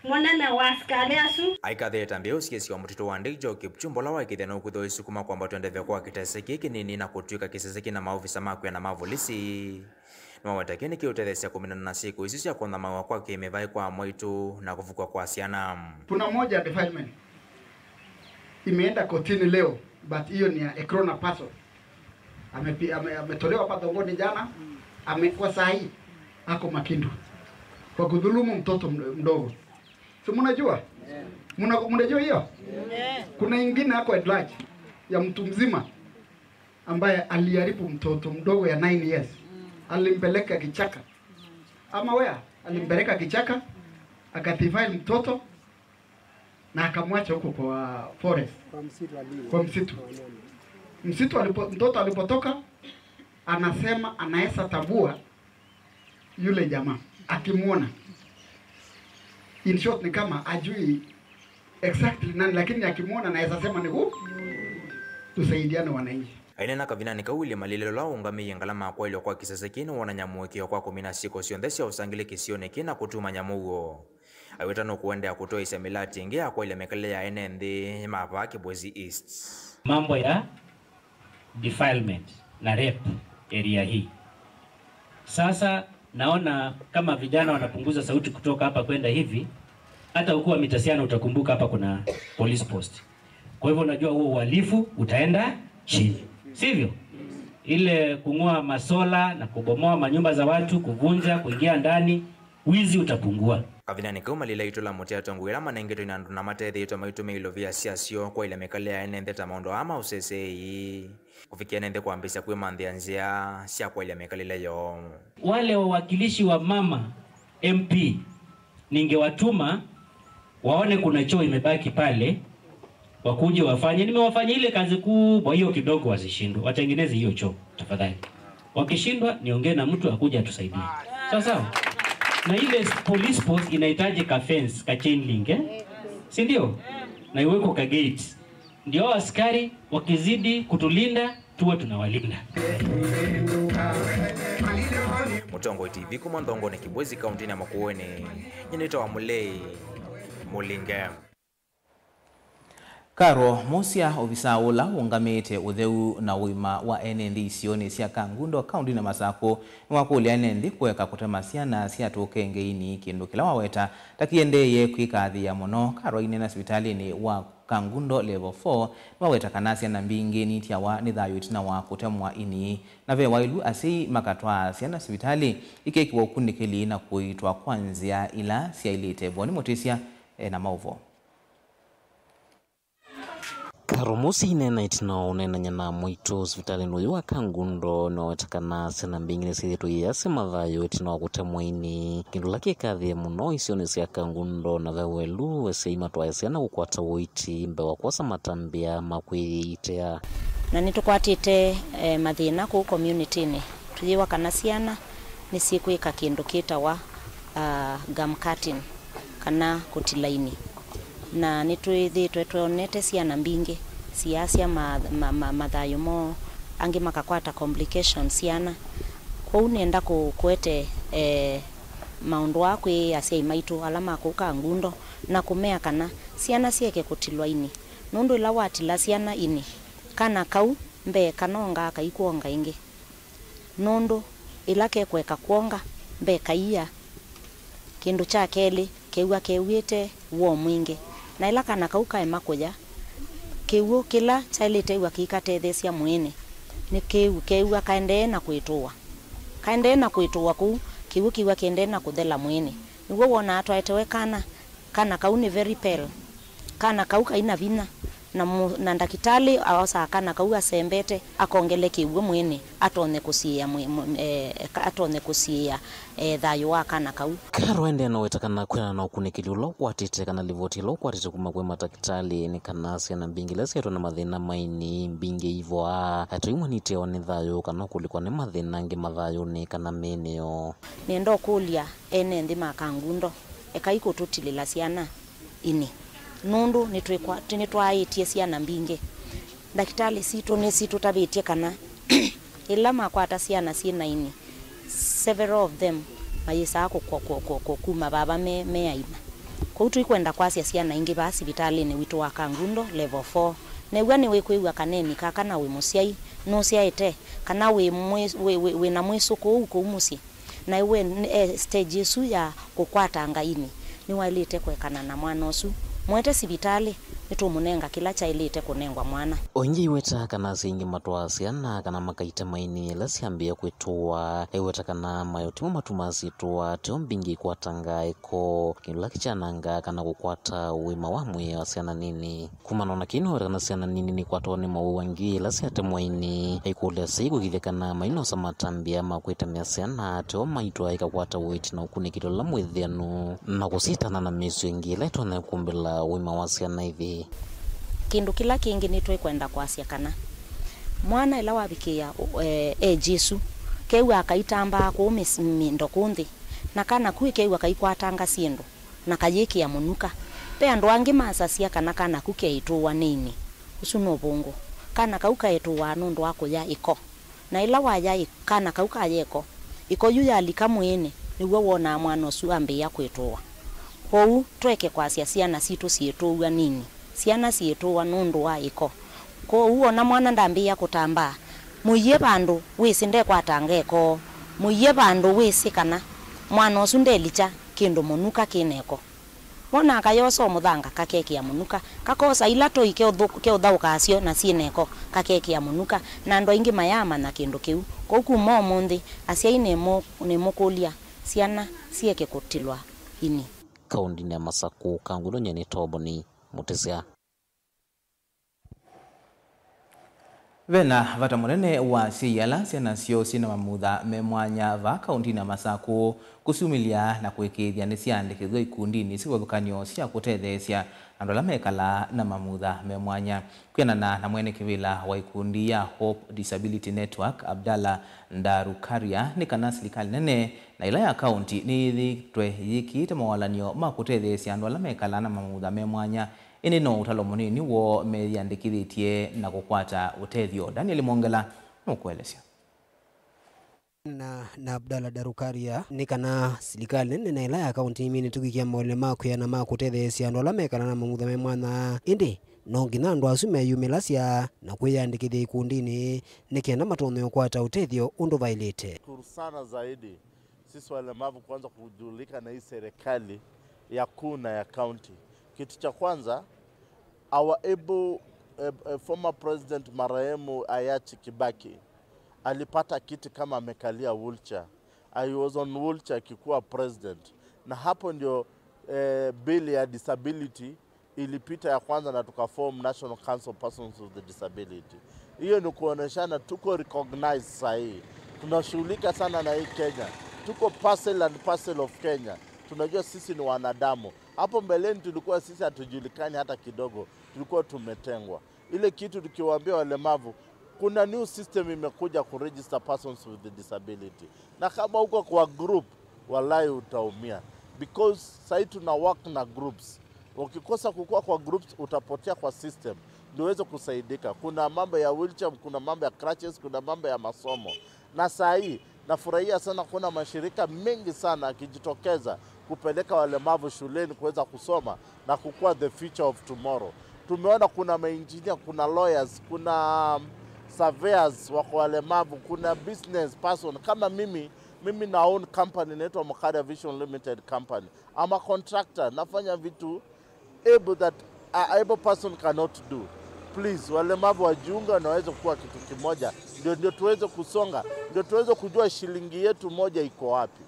mũnene wa asikalĩ asu. Aikathĩĩta mbĩa ũsiĩsyo wa mũtitũ wa Ndeijo, Kipchumba, ũla waĩkĩthya nũkwĩthĩwa ũisukuma kwamba tũendethyo kwa kĩtese kĩĩ kĩnini na kũtw'ĩka kĩsese kĩna maovisa ma kwĩana ma volisi. Nĩwaweta kĩĩ nĩkĩũtetheesya kũminana na syĩko isu sya kũnyamawa kwa kĩmĩvaĩ kwa amwaitũ na kũvukw'a kwa syana. Kuna moja defilement imeenda kotini leo, but hiyo ni ya a grown person. Amepi-, ame-, ametolewa hapa Thongoni jana, amekuwa saa hii ako Makindu kwa kudhulumu mtoto md-, mdogo. Si mnajua? Mna-, mnajua hiyo? Kuna ingine ako at large ya mtu mzima ambaye aliharibu mtoto mdogo ya nine years. Alimpeleka kichaka. Ama where? Alimpeleka kichaka, akadefile mtoto na akamwacha huko kwa forest, kwa msitu aliyo. Kwa msitu. Kwa wanyama. Msitu alipo-, mtoto alipotoka, anasema anaweza tambua yule jamaa akimwona. In short, ni kama ajui exactly nani, lakini akimwona anaweza sema ni huu. Tusaidiane wananchi. Aineena kavindanĩ kau, William Malile, ũla ũũngamĩie ngalama ya kwaĩlw'a kwa kĩsese kĩĩ, nĩwonany'a mũĩkĩĩo kwa kũmina syĩko syonthe sya ũsangĩli kĩsionĩ kĩĩ na kũtuma nyamũ w'o. Aiweta nũkũendeea kũtwaĩĩsya mĩlatĩ ĩngĩ ya kwaĩlya mĩkalĩle ya ene nthĩ ma vaa Kibwezi East. Mambo ya defilement na rape area hii. Sasa naona kama vijana wanapunguza sauti kutoka hapa kwenda hivi, hata ukiwa Mitasiana utakumbuka hapa kuna police post. Kwa hivyo unajua huo uhalifu utaenda chini, sivyo? Ile kung'oa masola na kubomoa manyumba za watu, kuvunja, kuingia ndani, wizi utapungua. Kavindanĩ kau, Malile aitũla mũtĩ atongoi ala manengetwe nĩ andũ na matetheetwe maitũmĩa ilovia syasyo kwaĩlya mĩkalĩle ya ene nthĩ ta maũndũ aa ma ũseseei, kũvikĩa ene nthĩ kwambĩĩsya kwĩmanthĩa nzĩa sya kwaĩlya mĩkalĩle yoo. Wale wawakilishi wa mama M P, ningewatuma waone kuna choo imebaki pale, wakuje wafanye. Nimewafanya ile kazi kubwa, hiyo kidogo wasishindwe, watengeneze hiyo choo tafadhali. Wakishindwa, niongee na mtu akuje atusaidie. Sawa sawa? Na ile police post inahitaji ka fence, ka chain link, eh? Si ndio? Na iwekwe ka gate. Ndio askari wakizidi kutulinda, tuwe tunawalinda. Mũtongoi T V kuma Nthongoni, Kibwezi, kaũntĩnĩ ya Makueni, nyie nĩtawa Mũlei Mũlinge. Karo Mũsya, ovisaa ũla ũũngamĩĩte ũtheu na ũima wa ene nthĩ isionĩ sya Kangundo, kaũntĩnĩ ya Masakũ, nĩwakũlya ene nthĩ kũeka kũtema syana syatũke ngeinĩ, kĩndũ kĩla waweta ta kĩendeeye kwĩkathĩĩa mũno. Karo aineena sivitalĩnĩ wa Kangundo Level four, nĩwaweta kana syana mbingĩ nitiawa nĩ thayũ ĩtina wa kũtemwa ini, na ve waĩlu asyai makatwaa syana sivitalĩ ikekĩwa ũkunĩkĩli na kũiitwa kwa nzĩa ila syaĩlĩte. Voni Mũtĩsya e na maũvoo. Karo Mũsya aineena ĩtina wa ũneenany'a na amwaitũ sivitalĩnĩ ũyũ wa Kangundo, nĩwaweta kana syana mbingĩ nĩsyĩthĩĩtwe iyasya mathayũ ĩtina wa kũtemwa ini, kĩndũ kĩla kĩkathĩe mũno isionĩ sya Kangundo, na ve waĩlu asyai matwae syana kũkwata ũiiti mbee wa kwosa matambya ma kwĩyĩitĩa. Na nĩtũkwatĩte, eh, mathĩna kũu community-nĩ. Tũyĩwa kana syana nĩsyĩkwĩka kĩndũ kĩtawa, ah, gum cutting, kana kũtila ini. Na nĩtwĩthĩĩtwe twonete syana mbingĩ siasya ma-, ma-, ma-, mathayũ moo, angĩ makakwata complications syana. Kwoou nĩenda kũ-, kũete, eh, maũndũ aa kwĩ asyai maitũ ala ma kũu Kangundo, na kũmea kana syana syeke kũtilwa ini, nũndũ ĩla watila syana ini, kana kau mbee kanongaa kaikwonga ĩngĩ. Nũndũ ĩla kekũeka kwonga, mbee kaiya. Kĩndũ kya kelĩ, kew'a kew'ĩte woo mwingĩ. Na ĩla kana kau kaema kũya, kĩw'ũ kĩla kyaĩlĩte ĩw'a kĩikatetheesya mwĩĩnĩ, nĩ kĩw'ũ kew'a kaendee na kwĩtũũa. Kaendee na kwĩtũũa kũu, kĩw'ũ kĩw'a kĩendee na kũthela mwĩĩnĩ. Nĩw'o wonaa twaetewe kana, kana kau nĩ very pale. Kana kau kaina vinya. Na, mu, na ndakĩtalĩ aosaa kana kau asembete, akongele kĩw'ũ mwĩĩnĩ, atonye kũsiĩĩa mwĩ, mwĩ, eh, ka- atonye kũsiĩĩa, eh, thayũ wa kana kau. Karo endeea na weta kana kwĩana na ũkunĩkĩli ũla ũkwatĩte kana livoti ĩla ũkwatĩte kuma kwĩ matakĩtalĩ nĩ kana syana mbingĩ ila syaĩtwe na mathĩna ma ini mbingĩ ivoaa, tũimwe nitewa nĩ thayũ kana kũlikwa nĩ mathĩna angĩ ma thayũnĩ kana mĩĩnĩ yoo. Nĩenda ũkũlya ene nthĩ ma Kangundo, ekai kũtũtilĩla syana ini, nũndũ nĩtwĩkwa- nĩtwaaĩtye syana mbingĩ. Ndakĩtalĩ sitũ nĩsitũtavĩtye kana ĩla makwata syana syĩ na ini, several of them mayĩsaa kũkwa- kũ- kũ- kũ- kuma vava me, me aima. Kwoou tũikwenda kwasya syana ingĩ vaa sivitalĩnĩ witũ wa Kangundo Level four. New'a nĩwĩkwĩw'a kaneni kaka na wĩ mũsyai, nũsyaĩte, kana wĩ, mwĩ, wĩ, wĩ, wĩ na mwĩsũkũũ kũu mũsyĩ, na we e stage ĩsu ya kũkwatanga ini, nĩwaĩlĩte kũekana na mwana ũsu. Mwete sivitalĩ, nĩtũmũnenga kĩla kyaĩlĩte kũnengwa mwana. O ĩngĩ aiweta kana asyai aingĩ matwaa syana kana makaitema ini ĩla syambĩĩa kwĩtũa. Aiweta kana mayo timo matumaa syĩtũa, teo mbingĩ ikwatangaa ĩko, kĩla kĩkyanangaa kana kũkwata ũima wa mwĩĩ wa syana nini. Kumana na kĩu, nĩweta kana syana nini nĩikwatwa nĩ mawau angĩ ĩla syatemwa ini. Aikũlya asyai kũĩkĩĩthya kana mainosa matambya ma kwĩtanĩa syana, teo maitwa ikakwata ũiiti na ũkunĩkĩli ũla mwĩthĩanu, na kũsyĩtana na mĩisyo ĩngĩ ĩla ĩtonya kũmbĩla ũima wa syana ĩthĩ. Kĩndũ kĩla kĩngĩ nĩtwĩkwenda kwasya kana mwana ĩla wavikĩĩa, e, age ĩsu, kew'aa kaitambaa kũu mĩs- mĩndo kũu nthĩ, na kana ku ĩkew'a kaikwatanga syĩndũ na kayĩkĩa mũnuka. Ve andũ angĩ masasya kana kana ku keĩtũũa nĩ ini. Ũsu nĩ ũvũngũ. Kana kau kaĩtũũaa nũndũ wa kũya ĩko. Na ĩla waya ĩ- kana kau kaya ĩko, ĩko yu yalika mwĩĩnĩ, nĩw'o wonaa mwana ũsu ambĩĩa kwĩtũũa. Kwoou tũeke kwasya syana sitũ syĩtũũw'a nĩ ini. Syana syĩtũũa nũndũ wa ĩko. Kwoou ona mwana ndambĩĩa kũtambaa, mũie vandũ wĩsĩ ndekwatanga ĩko. Mũie vandũ wĩsĩ kana mwana ũsu ndelikya kĩndũ mũnuka kĩ na ĩko. Wona kayosa mũthanga kakekĩa mũnuka, kakosa ila tũi keũthũ- keũthaũkaa syo na syĩ na ĩko, kakekĩa mũnuka, na andũ aingĩ mayaamanya kĩndũ kĩu. Kwoou kuma ũmũnthĩ, asyai nĩmũ- nĩmũkũlya syana syĩke kũtilwa ini. Kaũndĩnĩ ya Masakũ, Kangulunye nĩ Toboni Mũtĩsya. Ve na vata mũnene wa asyai ala syana syoo syĩ na mamutha me mwanya vaa kaũntĩnĩ ya Masakũ kũsyumĩlya na kũĩkĩĩthya nĩsyaandĩkĩthw'a ikundinĩ sya kĩvathũkany'o sya kũtetheesya andũ ala mekalaa na mamutha me mwanya. Kwĩanana na mwene kĩvĩla wa ikundi ya Hope Disability Network, Abdallah Ndarukaria, nĩ kana silikalĩ nene na ĩla ya kaũntĩ nĩyĩthĩĩtwe yĩkĩĩte mawalany'o ma kũtetheesya andũ ala mekalaa na mamutha me mwanya. Ĩndĩ no ũtalo mũnini woo meyĩandĩkĩthĩtye na kũkwata ũtethyo. Daniel Mwongela nũkũelesya. Na, na Abdallah Darukaria, nĩ kana silikalĩ nene na ĩla ya kaũntĩ nĩmĩnĩtũkĩkĩa maũlĩ ma kwĩana ma kũtetheesya andũ ala mekalaa na mamutha me mwanya. Ĩndĩ no nginya andũ asu meyumĩlasya na kwĩyandĩkĩthya ikundinĩ nĩ kenda matonye ũkwata ũtethyo ũndũ vaĩlĩte. Shukuru sana zaidi sisi walemavu kwanza kujulika na hii serikali ya kuu na ya county. Kitu cha kwanza, our able, eh, eh, former president marehemu Hayati Kibaki alipata kiti kama amekalia wheelchair. I was on wheelchair akikuwa president. Na hapo ndio, eh, bill ya disability ilipita ya kwanza na tukaform National Council of Persons with Disability. Hiyo ni kuoneshana tuko recognized sahii. Tunashughulika sana na hii Kenya. Tuko parcel and parcel of Kenya. Tunajua sisi ni wanadamu. Hapo mbeleni tulikuwa sisi hatujulikani hata kidogo. Tulikuwa tumetengwa. Ile kitu tukiwaambia walemavu, kuna new system imekuja ku register persons with disability. Na kama uko kwa group, walai utaumia. Because sahii tuna work na groups. Ukikosa kukua kwa groups, utapotea kwa system. Ndio uweze kusaidika. Kuna mambo ya wheelchair, kuna mambo ya crutches, kuna mambo ya masomo. Na sahii, nafurahia sana kuona mashirika mengi sana yakijitokeza kupeleka walemavu shuleni kuweza kusoma na kukua the future of tomorrow. Tumeona kuna maengineer, kuna lawyers, kuna, um, surveyors wako walemavu, kuna business person. Kama mimi, mimi na own company inaitwa Mukada Vision Limited Company. I'm a contractor, nafanya vitu able that a able person cannot do. Please, walemavu wajiunge na waweze kuwa kitu kimoja. Ndio, ndio tuweze kusonga, ndio tuweze kujua shilingi yetu moja iko wapi.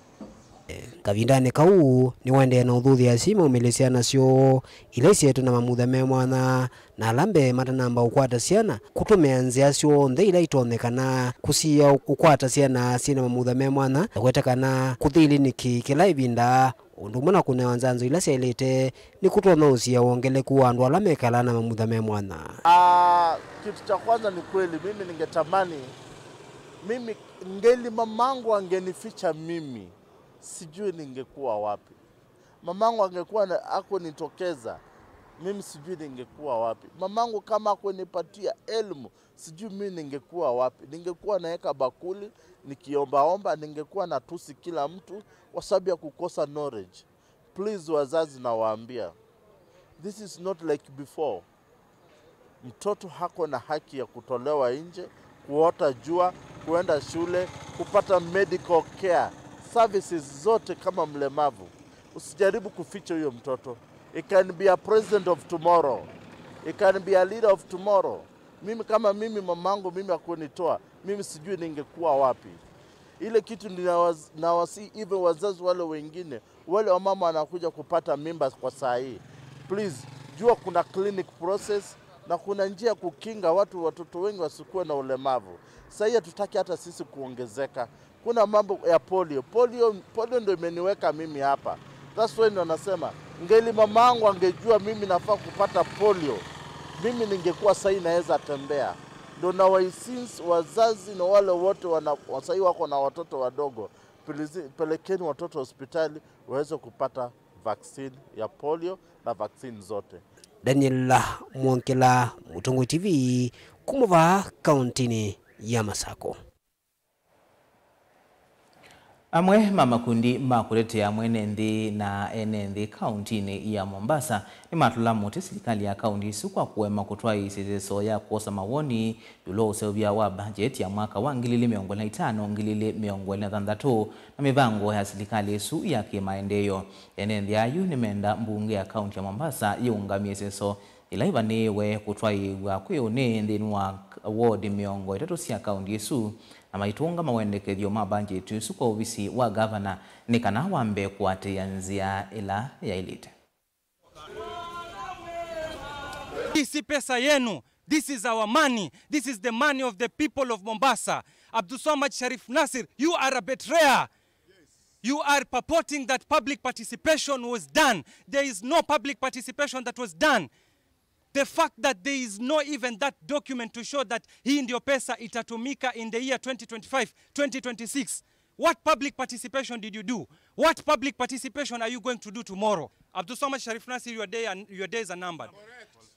Kavindanĩ kau, nĩwaendee na ũthuthya asyai maumĩlĩsya syana syoo ila isyaĩtwe na mamutha me mwanya, na ala mbee matanamba ũkwata syana, kũtũmĩa nzĩa syonthe ila itonyekana kũsiĩĩa ũkwata syana syĩ na mamutha me mwanya, na kũweta kana kũthi iliniki kĩla ĩvinda, ũndũ ũmwe na kũnewa nzanzo ila syaĩlĩte, nĩkũtonya ũsiĩĩa wongeleku wa andũ ala mekalaa na mamutha me mwanya. Ah, kitu cha kwanza ni kweli, mimi ningetamani, mimi ngeli mamangu angenificha mimi, sijui ningekuwa wapi. Mamangu angekuwa na, akunitokeza, mimi sijui ningekuwa wapi. Mamangu kama akunipatia elimu, sijui mimi ningekuwa wapi. Ningekuwa naeka bakuli, nikiombaomba, ningekuwa natusi kila mtu kwa sababu ya kukosa knowledge. Please, wazazi, nawaambia, this is not like before. Mtoto hako na haki ya kutolewa nje, kuota jua, kuenda shule, kupata medical care, services zote kama mlemavu. Usijaribu kuficha huyo mtoto. He can be a president of tomorrow. He can be a leader of tomorrow. Mimi kama mimi, mamangu mimi akunitoa, mimi sijui ningekuwa wapi. Ile kitu ninawaz-, nawasi even wazazi wale wengine, wale wamama wanakuja kupata mimba kwa saa hii, please, jua kuna clinic process na kuna njia ya kukinga watu, watoto wengi wasikuwe na ulemavu. Saa hii hatutaki hata sisi kuongezeka. Kuna mambo ya polio. Polio, polio ndio imeniweka mimi hapa. That's why ndo nasema, ngeli mamangu angejua mimi nafaa kupata polio, mimi ningekuwa saa hii naweza tembea. Ndo na wasinsi wazazi na wale wote wana-, saa hii wako na watoto wadogo, pilizi-, pelekeni watoto hospitali waweze kupata vaccine ya polio na vaccine zote. Daniel Mwongela, Mũtongoi T V, kuma vaa kauntinĩ ya Masako. Amwe ma makundi ma kũtetea mwene nthĩ na ene nthĩ kauntinĩ ya Mombasa nĩmatũla mũtĩ silikalĩ ya kaunti ĩsu kwa kũema kũtwaĩĩsya ĩseso ya kwosa mawoni ĩũlũ wa ũseũvya wa mbangeti ya mwaka wa ngili ili mĩongo ĩlĩ na itano, ngili ili mĩongo ĩlĩ na thanthatũ, na mĩvango ya silikalĩ ĩsu ya kĩmaendeeo. Ene nthĩ ayu nĩmenda mbunge ya kaunti ya Mombasa yĩũngamye ĩseso ĩla ĩvanĩĩwe kũtwaĩĩw'a kwĩ ũnĩ nthĩnĩ wa wodi mĩongo ĩtatũ sya kaunti ĩsu, na maitũnga mawendekethyo ma mbanjeti ĩsu kwa ovisi wa gavana nĩ kana wambe kũatĩĩa nzĩa ĩla yaĩlĩte. Hii si pesa yenu. This is our money. This is the money of the people of Mombasa. Abdulswamad Sharif Nasir, you are a betrayer. You are purporting that public participation was done. There is no public participation that was done. The fact that there is no even that document to show that hii ndio pesa itatumika in the year twenty twenty-five, twenty twenty-six. What public participation did you do? What public participation are you going to do tomorrow? Abdulswamad Sharif Nasir, your day and, your days are numbered.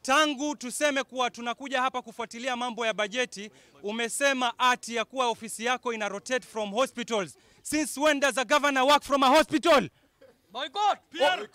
Tangu tuseme kuwa tunakuja hapa kufuatilia mambo ya bajeti, umesema ati ya kuwa ofisi yako ina rotate from hospitals. Since when does a governor work from a hospital? Boycott! P R!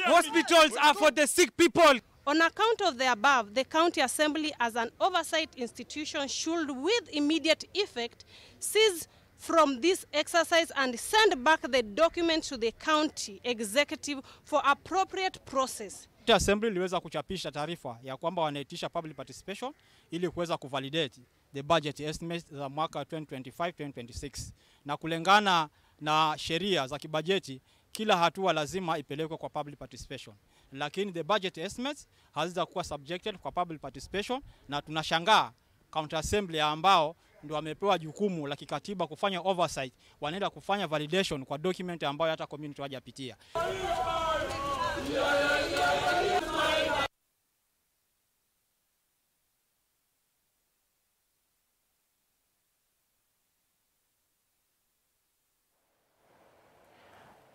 Hospitals are for the sick people. On account of the above, the County Assembly, as an oversight institution, should with immediate effect cease from this exercise and send back the document to the county executive for appropriate process. County Assembly iliweza kuchapisha taarifa ya kwamba wanaitisha public participation ili kuweza kuvalidate the budget estimates za mwaka twenty twenty-five, twenty twenty-six. Na kulingana na sheria za kibajeti, kila hatua lazima ipelekwe kwa public participation. Lakini the budget estimates hazijakuwa subjected kwa public participation, na tunashangaa County Assembly ambao ndio wamepewa jukumu la kikatiba kufanya oversight, wanaenda kufanya validation kwa document ambayo hata community hawajapitia.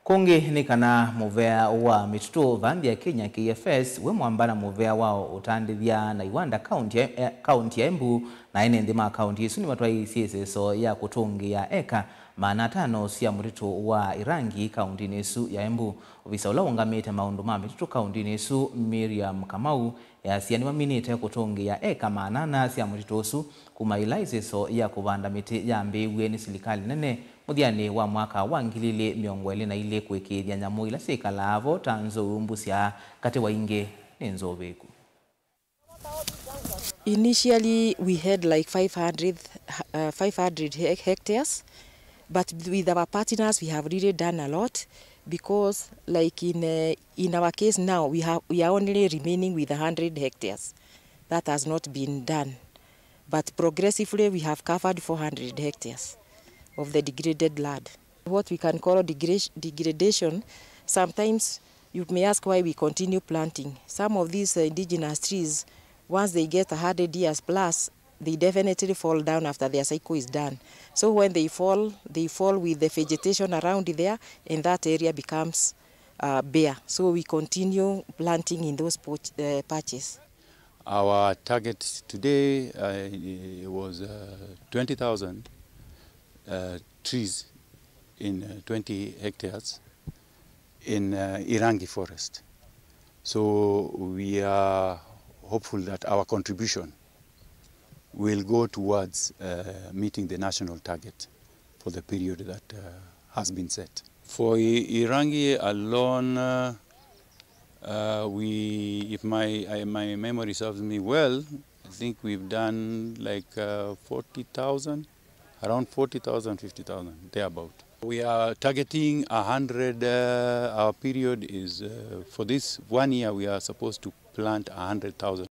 Kũngĩ nĩ kana mũvea wa mĩtitũ vaa nthĩ ya Kenya, K F S, wĩ mwamba na mũvea wa ũtandĩthya na iwanda kaunti ya, eh, kaunti ya Embu, na ene nthĩ ma kaunti ĩsu nĩmatwaĩĩsye ĩseso ya kũtũngĩĩa eka maana atano sya mũtitũ wa Irangi kauntinĩ ĩsu ya Embu. Ovisa ũla ũũngamĩte maũndũ ma mĩtitũ kauntinĩ ĩsu, Miriam Kamau, easya nĩmaminĩte kũtũngĩĩa eka maana ana sya mũtitũ ũsu kuma ĩla ĩseso ya kũvanda mĩtĩ yambĩĩw'e nĩ silikalĩ nene mũthyanĩ wa mwaka wa ngili ilĩ mĩongo ĩlĩ na ilĩ kũĩkĩĩthya nyamũ ila syĩkalaa vo ta nzou, mbusya, katĩ wa ingĩ nĩ nzũvĩĩku. Initially, we had, like, five hundred, uh, five hundred hec-, hectares, But with our partners, we have really done a lot because, like in, uh, in our case now, we have, we are only remaining with a hundred hectares. That has not been done. But progressively, we have covered four hundred hectares of the degraded land. What we can call degra-, degradation, sometimes you may ask why we continue planting. Some of these, uh, indigenous trees, once they get a hundred years plus, they definitely fall down after their cycle is done. So when they fall, they fall with the vegetation around there, and that area becomes, uh, bare. So we continue planting in those poch-, uh, patches. Our target today, uh, was, uh, twenty thousand, uh, trees in, uh, twenty hectares in, uh, Irangi Forest. So we are hopeful that our contribution will go towards, uh, meeting the national target for the period that, uh, has been set. For I-, Irangi alone, uh, uh, we, if my, I, my memory serves me well, I think we've done, like, uh, forty thousand, around forty thousand, fifty thousand, thereabout. We are targeting a hundred, uh, our period is, uh, for this one year, we are supposed to plant a hundred thousand.